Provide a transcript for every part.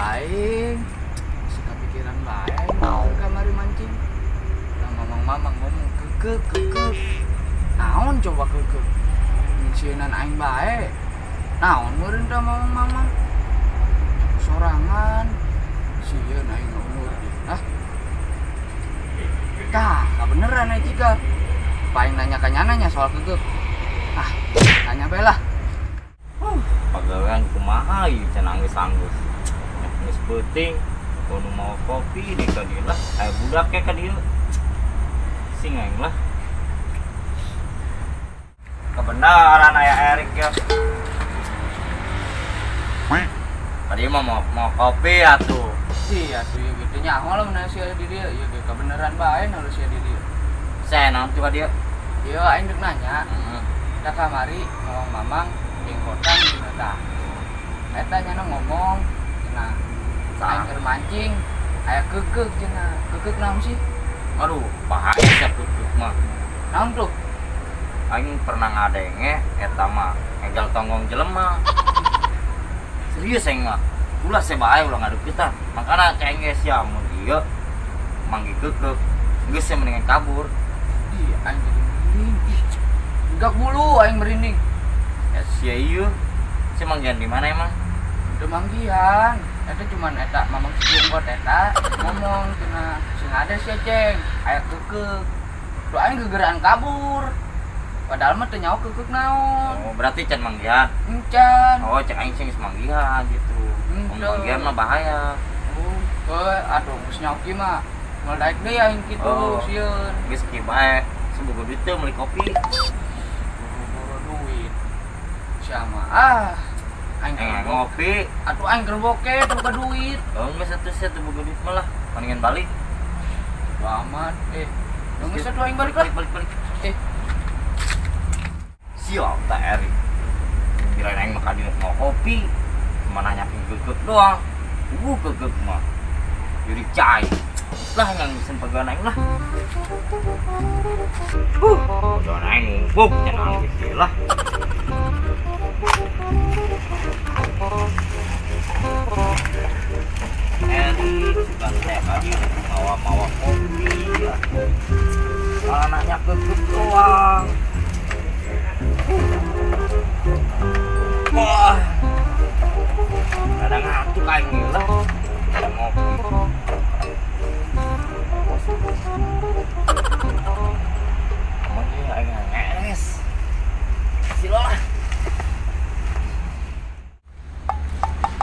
Aing masih kepikiran bae aing kamari mancing. Lah mamang-mamang ngomong keukeuh keukeuh. Naon coba keukeuh? Ngisieunan aing bae. Naon meureun tah mamang-mamang? Sorangan sieun aing umur. Hah? Tah, kabeneran aing cikal. Paling nanya ka nyana soal keukeuh. Ah, tanya bae lah. Pagawean kumaha ieu can anggeus-anggeus. Geus peuting, kudu mau kopi di ka dieu lah. Aya budak ke ka dieu. Sing aing lah. Kebenaran aya Erik ya. Tadi mah mau kopi atuh. Iya atuh ieu gitu nyaho lah mun sia di dieu. Ieu ge kabeneran bae nu sia di dieu. Saya naon tuh ka dieu? Ieu aing deuk nanya. Heeh. Da kamari ngomong mamang jenggotan dina tah. Eta nyana ngomong cenah aing keur mancing aya keukeuh cenah. Keukeuh naon sih? Aduh, bahaya sia keukeuh mah. Naon tuh? Aing pernah ngadenge eta mah egal tonggong jelema. Serius aing mah. Ulah saya bae ulah ngadeukeutan. Makana cai ge sia mun ieu manggih keukeuh geus sia mendingan kabur. Ih, aing jadi merinding. Ih, enggak mulu aing merinding. Ya sia ieu. Sia manggihan di mana emang? Udah manggihan. Eta cuman eta mamang si jenggot eta ngomong cenah sing ada sia ceng aya keukeuh. Tuh aing gegeraan kabur. Padahal mah teu nyaho keukeuh naon. Oh, berarti can manggihan. Encan. Oh, cek aing sing geus manggihan gitu. Manggihan mah bahaya. Oh, aduh geus nyaho kieu mah. Moal daek deui aing kitu sieun. Geus kieu bae. Sebogo duit teu meuli kopi. Boro-boro duit. Siapa? Ah, aing ngopi. Atuh aing keur boke teu boga duit. Oh, geus atuh sia teu boga duit malah. Mendingan balik. Aman. Geus atuh aing balik lah. Balik. Siap tak Erik. Kirain aing mah ka dieu mau kopi. Cuma nanyakin keukeuh doang. Keukeuh mah. Jadi cai. Lah nganggeun pagawean aing lah. Pagawean aing ngumpuk cenah anggeus ieu lah. Erik suka teh ka dieu mawa-mawa kopi. Malah nanya keukeuh doang. Wah, ada ngantuk aing lah. Ada ngopi. Emang dia aing ngeres. Sila lah.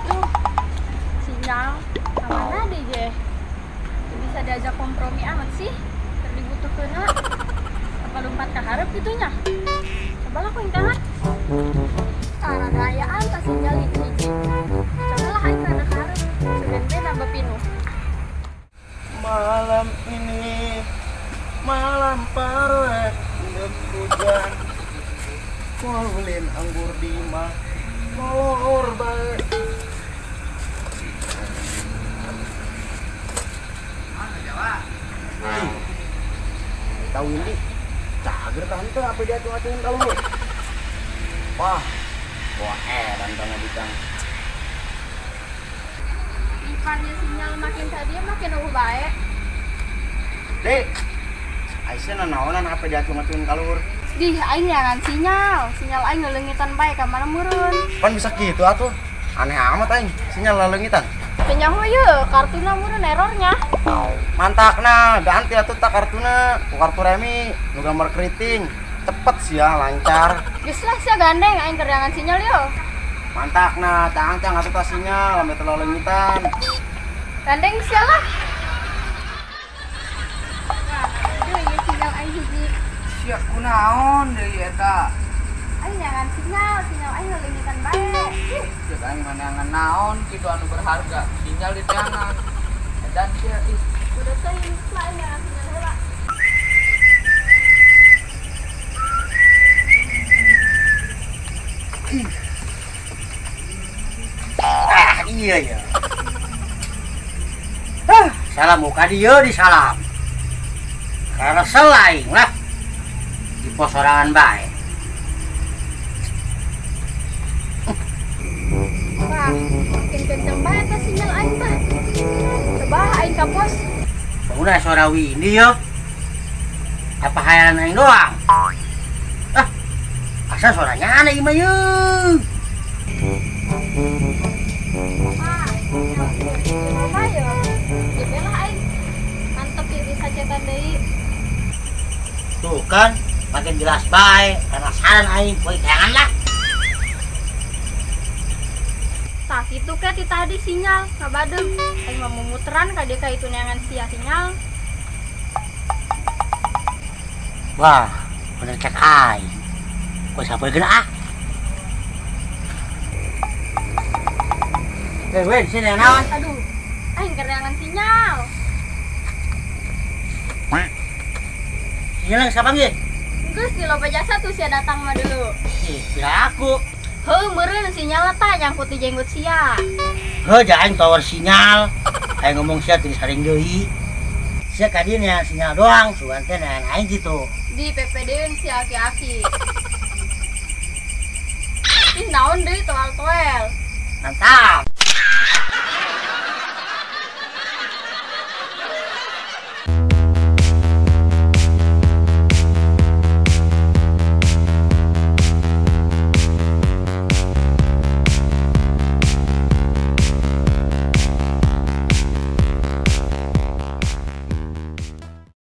Duh, sinyal kamana deh je? Bisa diajak kompromi amat sih. Keur dibutuhkeunna. Apa lompat ka hareup kitu nya? Coba lah ku tangan. Cara gayaan tas sinyal hiji-hiji. Cobalah aing rada ka hareup. Sebenarnya nambah pinuh. Malam ini malam parek hujan. Kulin anggur di mah molor bae. Mana Jawa? Tahu ini cager tante apa dia acung-acungin kalau lu? Wah, wah heran tanah bidang. Ipannya sinyal makin tadi makin eueuh bae. Dek, Aisyah nanaonan apa diacung-acungin kalur? Dih, aing nyangan sinyal. Sinyal aing ngeleungitan bae ka mana meureun. Pan bisa kitu atuh. Aneh amat aing, sinyal laleungitan. Teu nyaho ieu, kartuna meureun errornya. Mantakna, ganti atuh tak kartuna, ku kartu remi, nu gambar keriting. Cepet sia, lancar. Geus lah sia gandeng aing keur nyangan sinyal yo. Mantakna, cangcang atuh tah sinyal sampe teu laleungitan. Gandeng sia lah. Aduh, ieu sinyal aing hiji. Sia kunaon deui eta? Aing nyangan sinyal, sinyal aing leleungitan bae. Cek aing manangan naon kitu anu berharga, sinyal di tangan. Edan sia ih. Udah teuing lah aing nyangan sinyal heula. Ah, iya ya. Ah, salam muka dia di salam. Karena selain lah di pos sorangan bae. Wah, makin kenceng banget sinyal aing. Udah suara Windy yo. Apa hayalan aing doang? Ah, asal suaranya aneh mah yeuh. Apa yo? Jebelah aing. Mantep ya bisa cetan deui. Tuh kan, makin jelas bae, penasaran aing, poe tayangan lah. Tah kitu ke ti tadi sinyal ngabadeg. Aing mah mumuteran ka dieu ka itu neangan sia sinyal. Wah, bener cek aing. Kok sapoekeun ah. Weh, sini naon? Aduh, aing keur neangan sinyal. Sinyal siapa ge? Geus di loba jasa tuh sia datang mah dulu. Ih, kira aku. Heuh, meureun sinyal tah nyangkut di jenggot sia. Heuh, ja aing tower sinyal. Aing ngomong sia teu disaring deui. Sia ka dieu neangan sinyal doang, sugan teh neangan aing gitu. Di PPD-eun si aki-aki. Ih, naon deui toel-toel. Mantap.